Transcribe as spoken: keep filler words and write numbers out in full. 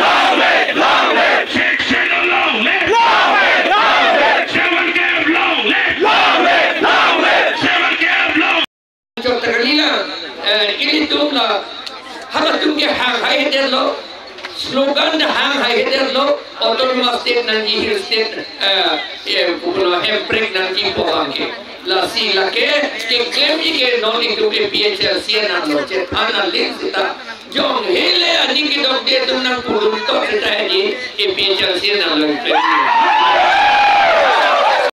Long live! Long live! Sixth Schedule long live! Long live! Long live! Seven K F long live! Long live! Long live! Seven K F long live! Chot ta kalilo, eh, ilitum la, halatum ke hang haihedetlo, slogan ta hang haihedetlo, autonomous state nangji, hill state, eh, eh, kupulo hemprek nangji pu abang ke. Lasi lake, keklemji ke non itum A P H L C nanglo, chethan aling seta. Jong hele aning kedokde atum nangpudun to seta hedi, A P H L C nanglo.